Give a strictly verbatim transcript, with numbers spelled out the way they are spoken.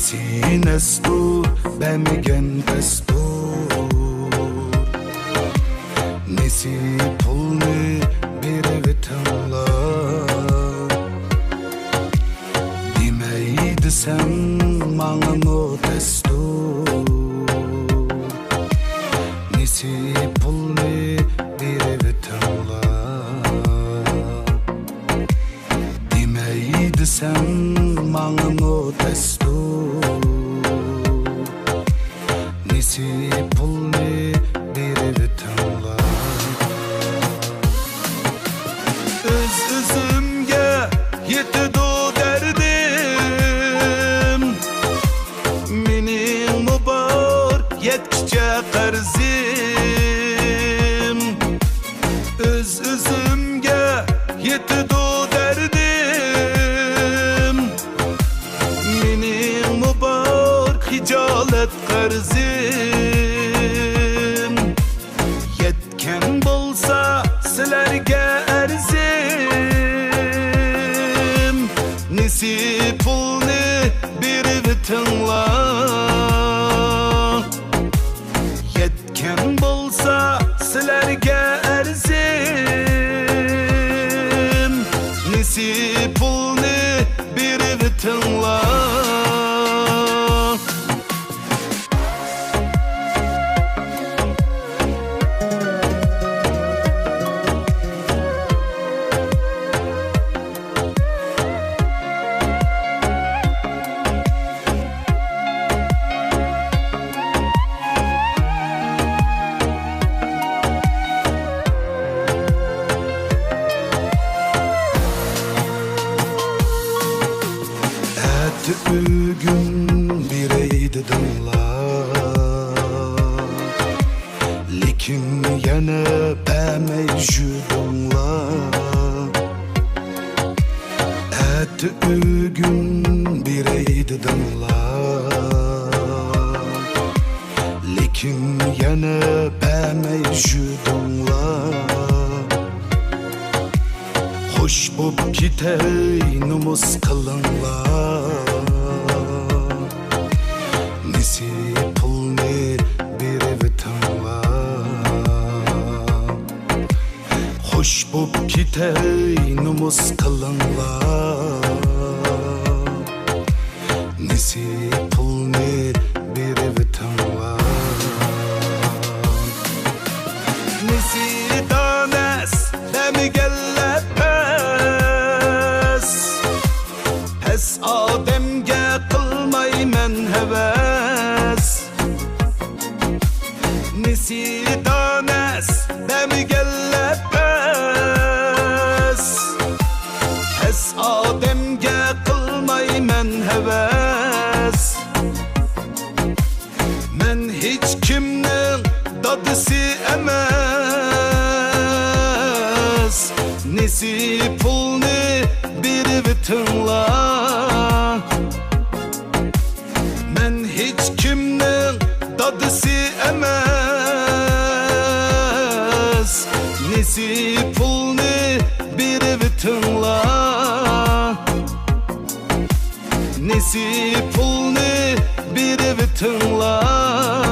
سېنەستۇ بەرمىگەن پەستۇر، نېسى پۇلنى بېرىۋېتىڭلار. دېمەي دېسەم ماڭىمۇ تەستۇر، نېسى پۇلنى بېرىۋېتىڭلار. دېمەي دېسەم ماڭىمۇ تەستۇر، نېسى پۇلنى بېرىۋېتىڭلار. ئۆز-ئۆزۈمگە يېتىدۇ دەردىم، مېنىڭمۇ بار يەتكۈچە قەرزىم. ئۆز-ئۆزۈمگە يېتىدۇ دەردىم، مېنىڭمۇ بار خىجالەت قەرزىم. يەتكەن بولسا سىلەرگە ئەرزىم، نېسى پۇلنى بېرىۋېتىڭلار. يەتكەن بولسا سىلەرگە ئەرزىم، نېسى پۇلنى بېرىۋېتىڭلار. ئەتە-ئۆگۈن بېرەي دېدىڭلار، لېكىن يەنە بەرمەي يۈردۈڭلار. ئەتە-ئۆگۈن بېرەي دېدىڭلار، لېكىن يەنە بەرمەي يۈردۈڭلار. خوش بوپ كېتەي نومۇس قىلىڭلار، نېسى پۇلنى بېرىۋېتىڭلار. خوش بوپ كېتەي نومۇس قىلىڭلار، نېسى پۇلنى بېرىۋېتىڭلار. نېسى دانەس دەمگەللە پەس، پەس ئادەمگە قىلمايمەن ھەۋەس. نېسى دانەس دەمگەللە پەس، پەس ئادەمگە قىلمايمەن ھەۋەس. مەن ھېچكىمنىڭ دادىسى ئەمەس، نېسى پۇلنى بېرىۋېتىڭلار. مەن ھېچكىمنىڭ دادىسى ئەمەس، نېسى پۇلنى بېرىۋېتىڭلار. نېسى پۇلنى بېرىۋېتىڭلار.